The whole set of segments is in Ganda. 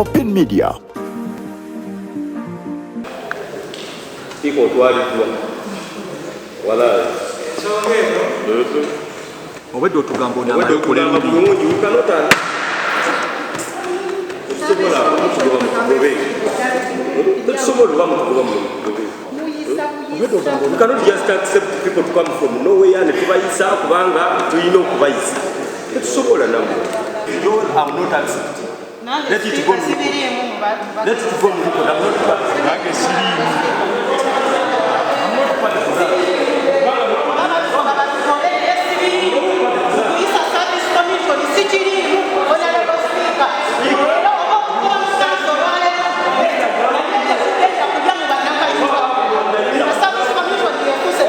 Popin Media. Sipiika otwaliddwa walayi. Ensonga eno Obwedda otugamba Obwedda onaamala otugamba okola bulungi, we cannot tetusobola mutugoba mutugobe. Tetusobola oba mutugoba mutugobe. We cannot just accept people to come from nowhere ne tubayisa kubanga tulina okubayisa. Tetusobola nammwe. I'm not accepting. Nange Let it sipiika go. sibiriimu mu Let it go mu record. I'm not part of that. Nange siriimu. I'm not part of that. Batugoberere sibiriimu kuyisa service commission sikiriimu honorable speaker era oba okukuba musanze olwaleero naye tetugenda kulya mu bannakayunga service commission yekuze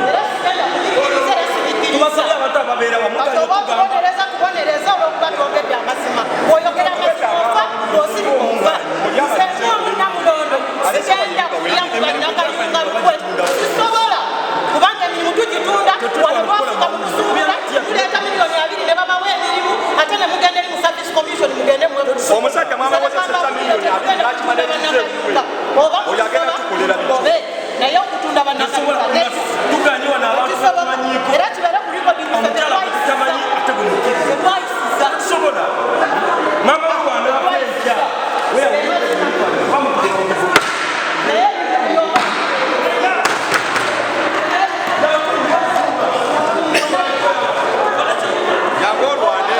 era sigenda kubikkiriza era sibikkiriza. Tubasabye abantu ababeera wamu Kati oba okubonereza kubonereza olw'okuba twogedde amazima. Bw'oyogera amazima ofa, bw'osirika ofa. Nze ng'omunnamulondo sigenda kulya mu bannakayunga lukwe, sisobola kubanga emirimu tugitunda wano twafika mu kusuubula tuleeta miliyoni 20 ne babawa emirimu ate ne mugenda eri mu service commission mugende mwe. Omusajja mwamawozesezza miliyoni 20 n'akimala ekiseera. Oba Oyo agenda tukolera biki? musoba naye okutunda bannakayunga Tuganye wano abantu tekisoboka. batumanyiiko. Era kibeere ku record Omukyala gwe tutamanyi ate gwe mukkiriza. Twayisiza. Tetusobola. Maama we wanaava enkya. Naye Jangu olwane.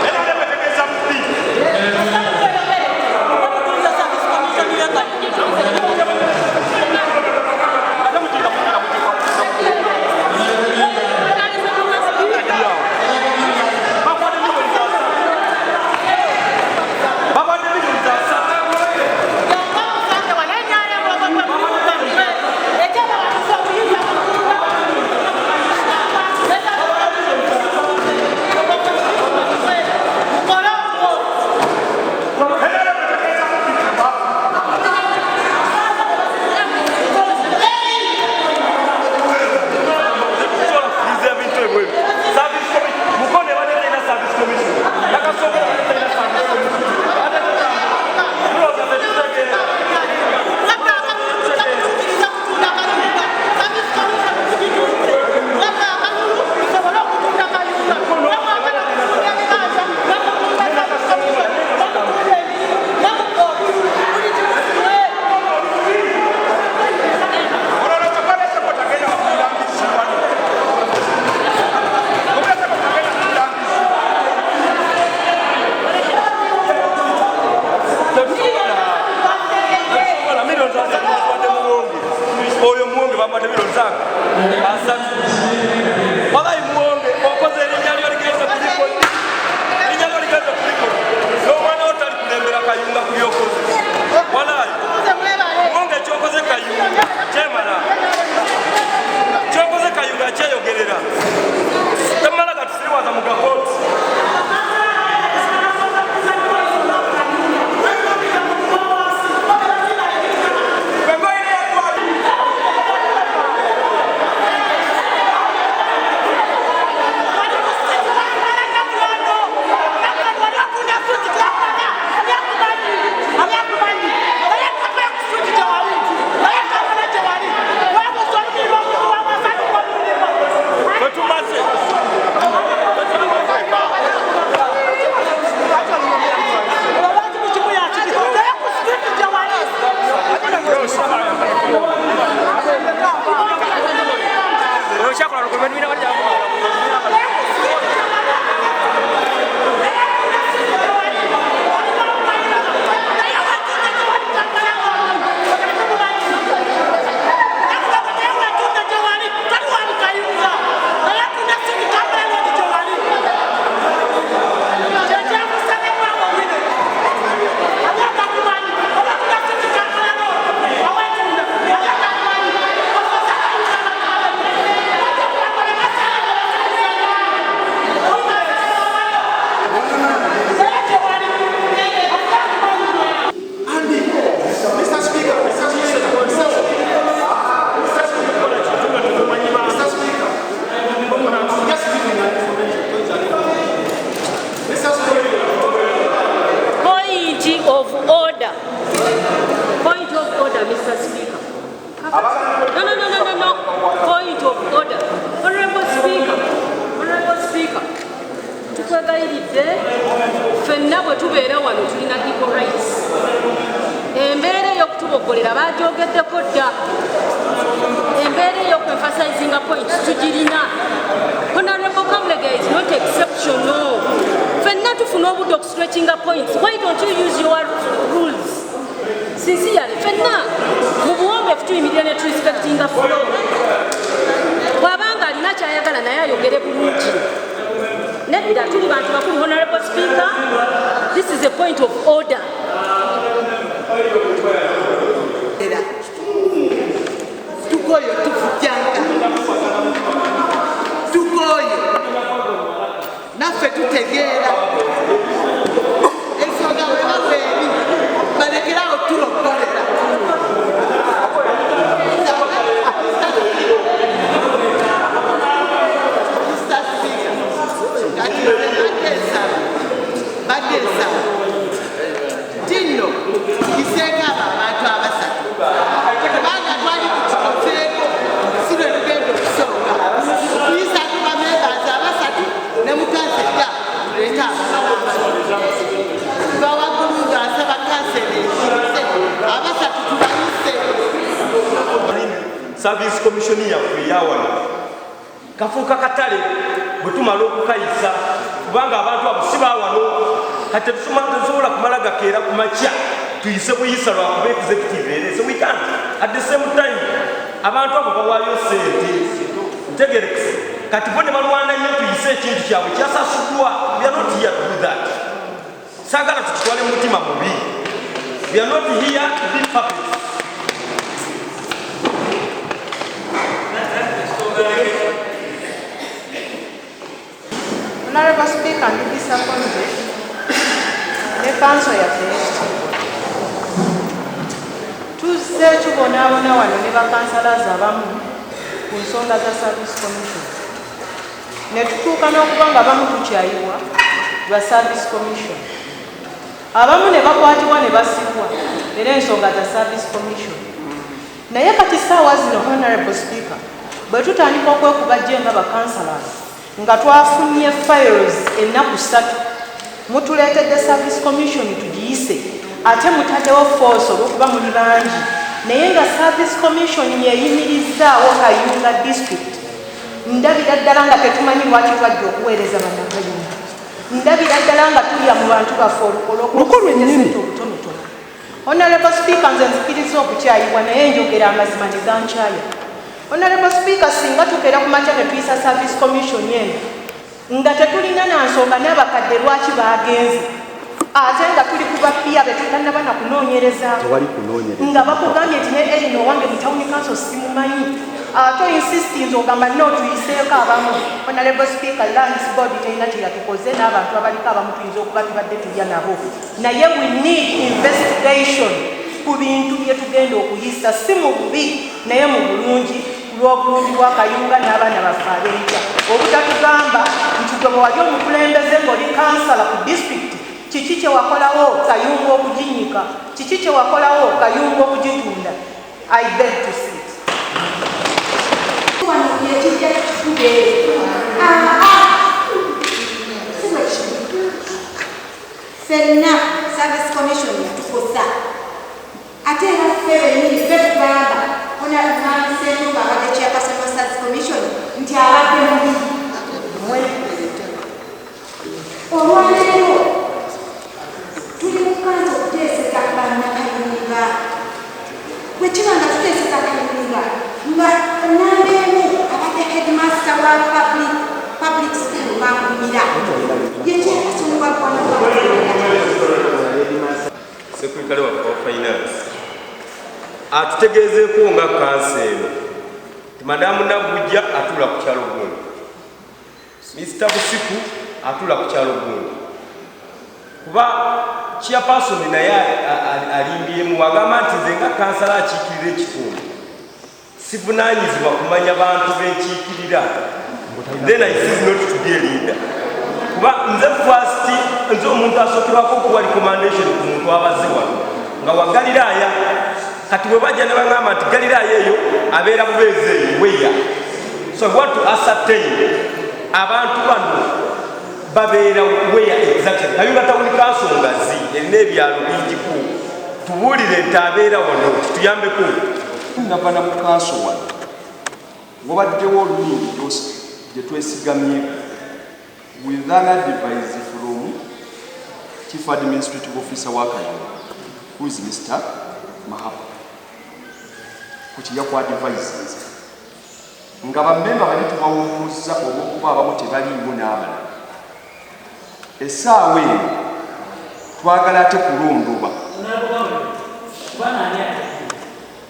Era betegeeza bubi. Ate mukiika mukiika mukiika. Bakwate miliyoni 3. Bakwate miliyoni 3. Era betegeeza bubi. Tetusobola kukkiriza ebintu ebyo. Service commission. Mukono ebadde terina service commission. Nakasobola ebadde terina service commission. Ate tutambula. Tulowooza tetutegeera. Olwo Chapale Seko tagenda kufuula mbizzi wano. Omulala Seko tagenda kufuula mbizzi. Tetusobola. Tetusobola. Miliyoni 3 bamuwadde Muwonge. Oyo Muwonge bamuwadde miliyoni 3. Walayi Muwonge okoze erinnya lyo ligenze ku record. Erinnya lyo ligenze ku record. N'omwana wo talikulembera Kayunga ku byokoze. Walayi. Muwonge ekyokoze Kayunga kyemala. Kyokoze Kayunga kyeyogerera. Temumala gatusiriwaza mu gakooti. Gwe ngoyire yagwa. No, no, no, no, no, no. Point of order. Honorable Speaker, Honorable Speaker, tukwegayiridde ffenna bwe tubeera wano tulina equal rights. Embeera ey'okutuboggolera baagyogeddeko dda. Embeera ey'okuemphasizinga points tugirina. Honorable Kamulega is not exceptional. Ffenna tufuna obudde okustretchinga points. Why don't you use your rules? Sincerely, ffenna mu buwombeefu tuyimirira ne turespectinga floor. Bw'abanga alina ky'ayagala naye ayogere bulungi. Nedda, tuli bantu bakulu. Honorable Speaker, this is a point of order. Era tukoye, tufujjanga, tukoye, naffe tutegeera ensonga. Bweba bwebi, balekerawo tulokolera. Mr. Speaker, kati nze mbadde nsaba tinno kiseeko abo abantu abasatu, kubanga twali tukikozeeko, si lwe lugendo okusooka okuyisa ku bamembers abasatu ne mukansa ejja tuleete abalala abasatu. Tuba waggulu nga nsaba kanseri ekirize abasatu tubayise. Service Commission yaffe eyawano kafuuka katale bwe tumala okukayisa, kubanga abantu abo si bawano. Kati tetusobola kumala gakeera ku makya tuyise buyisa lwakuba executive erese. We can't. At the same time, abantu abo bawaayo sente ntegerekese. Kati bo ne balwana nnyo tuyise ekintu kyabwe kyasasuddwa. We are not here to do that. Saagala tukitwale mu mutima mubi. We are not here to be puppets. Honorable Speaker, ndi disappointed ne kanso yaffe ey'ekitiibwa. Tuzze tubonaabona wano ne bakansalazi abamu ku nsonga za Service Commission, ne tutuuka n'okuba nga abamu tukyayibwa lwa Service Commission, abamu ne bakwatibwa ne basibwa era ensonga za Service Commission. Naye kati saawa zino, Honorable Speaker, bwe tutandika okwekuba jje nga bakansalazi nga twafunye files ennaku 3, mutuleetedde Service Commission tugiyise, ate mutaddewo force olw'okuba muli bangi, naye nga Service Commission yeyimirizaawo Kayunga District. Ndabira ddala nga tetumanyi lwaki twajja okuweereza Bannakayunga. Ndabira ddala nga tulya mu bantu baffe olw'okusente obutonotono. Honorable Speaker, nze nzikiriza okukyayibwa, naye njogera amazima ne gankyaya. Honorable Speaker, singa tukeera ku makya ne tuyisa Service Commission eno nga tetulina na nsonga n'abakadde lwaki bagenze, ate nga tuli ku bapiya be tutannaba na kunoonyerezaako, Tewali kunoonyereza. nga bakugambye nti ne Erina owange mu town council simumanyi, ate insistinze ogamba no tuyiseeko abamu. Honorable Speaker, Lands Board terina kyeyatukoze n'abantu abaliko abamu tuyinza okuba tubadde tulya nabo, naye we need investigation ku bintu bye tugenda okuyisa, si mu bubi naye mu bulungi, ku lw'obulungi bwa Kayunga n'abaana baffe ab'enkya. Obutatugamba nti gwe bwe wali omukulembeze ng'oli kansala ku disitulikiti, kiki kye wakolawo Kayunga okuginyika? Kiki kye wakolawo Kayunga okugitunda? I beg to sit. Wano yekijja kikube si bwe kiri. Ffenna Service Commission yatukosa, ate era ffe bennyini ffe tugamba Mwami Ssentongo abadde chairperson wa Service Commission nti abadde mubi. Olwaleero tuli mu kanso okuteeseza Bannakayunga. Bwe kiba nga tuteeseza Kayunga, nga namba emu abadde headmaster wa public school Bangumira ye chairperson wa ggwanga. Secretary waffe wa finance atutegeezeeko nga kanso eno nti Madamu Nagujja atuula ku kyalo gundi, Mr Busiku atuula ku kyalo gundi, kuba chairperson naye alimbyemu agamba nti nze nga kansala akiikirira ekitundu sivunaanyizibwa kumanya bantu benkiikirira. Then I cease not to be a leader, kuba nze first, nze omuntu asookerwako okuwa recommendation ku muntu abaze wano nga wa Galiraaya. Kati bwe bajja ne baŋŋamba nti Galiraaya eyo abeera bubeezi eyo weya. So we want to ascertain abantu bano babeera where exactly. Kayunga Town Council ngazi erina ebyalo bingiku, tubuulire nti abeera wano tutuyambeko. Nava na mu kanso wano wabaddewo olulingi gye twesigamyeko with an advice from Chief Administrative Officer wa Kayunga, who is Mr. Mahaba, ku kiyaku advice nga bammemba bali tubawummuza olw'okuba abamu tebaliiwo n'abalala. Essaawa eno twagala ate kulondoba,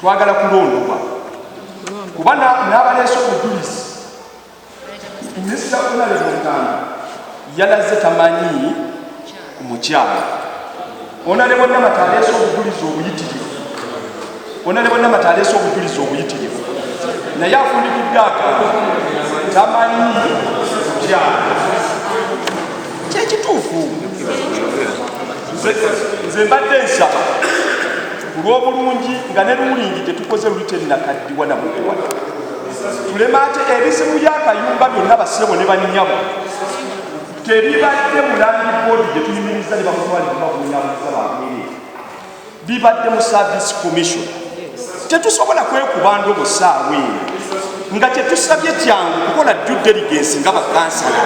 twagala kulondoba kuba n'abaleese obujulizi. Mr. Honorable Ntanda yalaze tamanyi mukyala. Honorable Namata aleese obujulizi obuyitirivu. Honorable Namata aleese obujulizi obuyitirivu, naye afundikidde agamba tamanyi mukyala. Kyekituufu, nze mbadde nsaba ku lw'obulungi nga ne ruling gye tukoze luli tennakaddiwa namukuwala, tuleme ate ebizibu by'Akayumba byonna. Bassebo ne bannyabo, tebibadde mu Land Board gye tuyimiriza ne bamutwala ebibabunyabuza babwereere, bibadde mu Service Commission. Tetusobola kwekuba ndobo saawa eno nga kyetusabye kyangu kukola due diligence nga bakansala,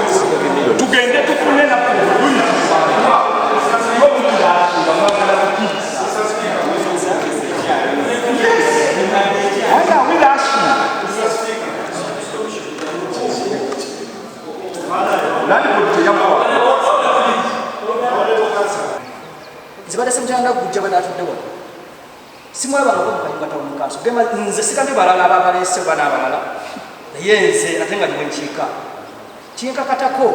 tugende tufune naffe obujulizi nga mwagala kukkiriza. Why are we rushing? Land Board teyamuwa. Nze badde semukyala gujja bwe natudde wano simulabangako mu Kayunga Town Council. Gema nze sigambe balala ababaleese oba n'abalala, naye nze ate nga ndiwenkiika kinkakatako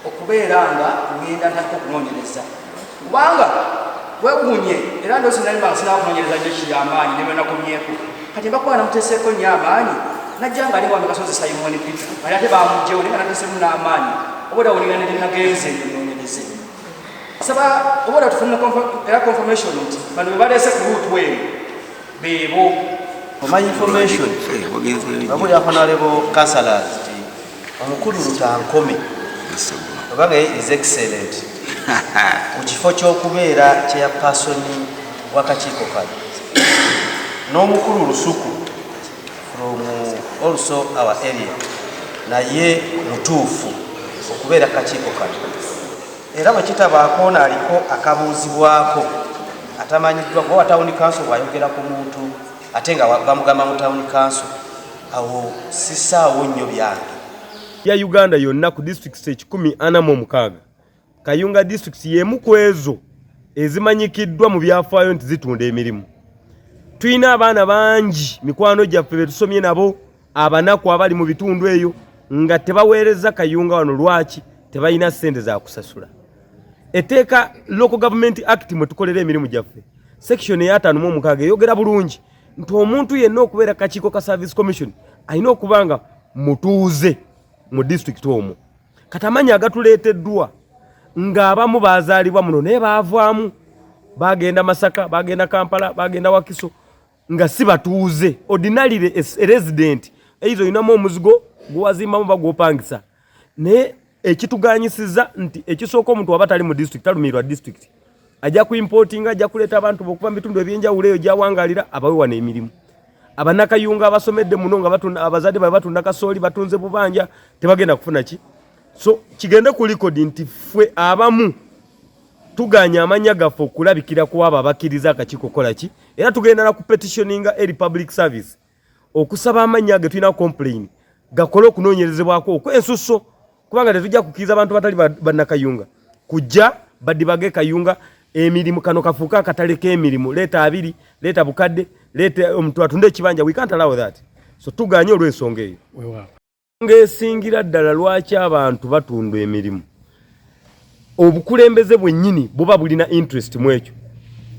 okubeera nga ngenda ntandika okunoonyereza, kubanga wewuunye era ndoozi nali nga sinaba kunoonyereza nnyo kiyamaanyi nebwenakomyeko. Kati mbakuba namuteeseeko nnyo amaanyi, najja nga ali wano Kasozi Simon Peter ali ate bamugjewo, naye nga nateesemu n'amaanyi oba odawulira nenagenze noonyereze. Saba oba tufune era confirmation nti bano be baleese ku route eno beebo. For my information, babuli honorable councillors nti omukulu Lutankome obanga ye is excellent mu kifo ky'okubeera chairperson w'akakiiko kano, n'omukulu Lusuku from also our area naye mutuufu okubeera kakiiko kano. Era bwe kitabaako ono aliko akabuuzibwako atamanyiddwa, kuba wa town council bw'ayogera ku muntu ate nga bamugamba mu town council, awo sisaawo nnyo byange. Ya Uganda yonna ku districts 146, Kayunga District y'emu ku ezo ezimanyikiddwa mu byafaayo nti zitunda emirimu. Tulina abaana bangi, mikwano gyaffe be tusomye nabo, abanaku abali mu bitundu eyo nga tebaweereza Kayunga wano. Lwaki? Tebalina ssente za kusasula. Etteeka Local Government Act mwe tukolera emirimu gyaffe, section eya 56 eyogera bulungi nti omuntu yenna okubeera kakiiko ka Service Commission alina okuba nga mutuuze mu disitulikiti omwo. Kati amannya agatuleeteddwa ng'abamu bazaalibwa muno naye baavaamu, bagenda Masaka, bagenda Kampala, bagenda Wakiso nga si batuuze. Ordinarily a resident eizo olinamu omuzigo gwewazimbamu bagwopangisa, naye ekituganyisiza nti ekisooka omuntu waba tali mu district talumirirwa district, ajja kuimportinga, ajja kuleeta abantu okuva mu bitundu ebyenjawulo eyo gyawangalira abawe wano emirimu. Abannakayunga abasomedde muno nga abazadde babe batunda kasooli, batunze bubanja, tebagenda kufuna ki. So kigende ku record nti ffe abamu tuganya amannya gaffe okulabikira ku abo abakkiriza akakiiko kola ki, era tugenda na ku petitioninga eri public service okusaba amannya ge tulina complain gakole okunoonyerezebwako okwensusso, kubanga tetujja kukkiriza abantu batali bannakayunga kujja badibage Kayunga emirimu. Kano kafuuka akatale k'emirimu, leeta abiri, leeta bukadde, leeta omuntu atunde ekibanja. We can't allow that. So tuganye olw'ensonga eyo ng'esingira ddala lwaki abantu batunda emirimu. Obukulembeze bwennyini buba bulina interest mu ekyo,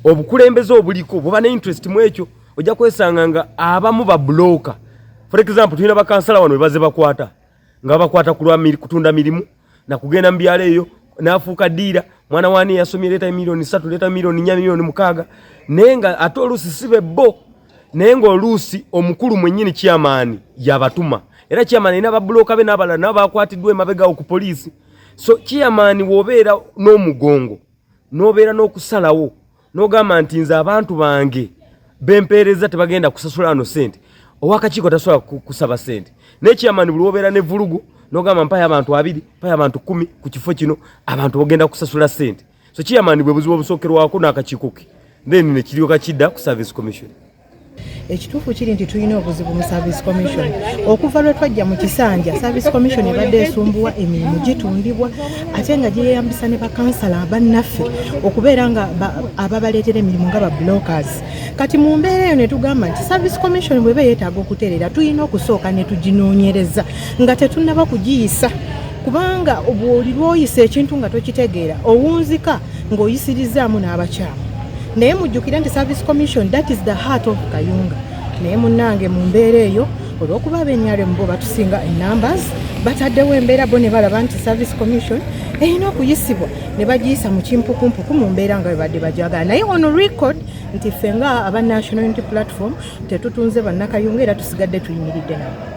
obukulembeze obuliko buba ne interest mu ekyo. Ojja kwesanga nga abamu babulooka. For example, tulina bakansala wano bebaze bakwata nga bakwata kulwa kutunda mirimu nakugenda mu byalo eyo, n'afuuka dealer. Mwana wani yasomye, leeta miliyoni 3, leeta miliyoni 4, miliyoni 6. Naye nga ate oluusi si bebbo, naye ng'oluusi omukulu mwennyini chairman yabatuma, era chairman alina babulooka be n'abalala nabo bakwatiddwa emabegawo ku poliisi. So chairman w'obeera n'omugongo n'obeera n'okusalawo n'ogamba nti nze abantu bange bempeereza tebagenda kusasula ano sente, owakakiiko tasobola kusaba sente. Naye chairman buli wobeera ne vulugu n'ogamba mpayo abantu 20, mpayo abantu 10 ku kifo kino, abantu bagenda kusasula sente. So chairman bwe buzibu obusookerwako n'akakiiko ke, then nekiryoka kidda ku Service Commission. Ekituufu kiri nti tulina obuzibu mu Service Commission. Okuva lwe twajja mu kisanja, Service Commission ebadde esumbuwa. Emirimu gitundibwa ate nga gyeyambisa ne bakansala bannaffe okubeera nga ababaleetera emirimu nga ba brokers. Kati mu mbeera eyo ne tugamba nti Service Commission bweba yeetaaga okutereera, tulina okusooka ne tuginoonyereza nga tetunnaba kugiyisa, kubanga bw'oli lwoyisa ekintu nga tokitegeera, owunzika ng'oyisirizaamu n'abakyamu. Naye mujjukire nti Service Commission, that is the heart of Kayunga. Naye munnange, mu mbeera eyo, olw'okuba ab'e NRM bo batusinga enumbers, bataddewo embeera bo ne balaba nti Service Commission erina okuyisibwa, ne bagiyisa mu kimpukumpuku mu mbeera nga bwe badde bajagala. Naye on record nti ffe nga aba National Unity Platform tetutunze bannakayunga, era tusigadde tuyimiridde nabo.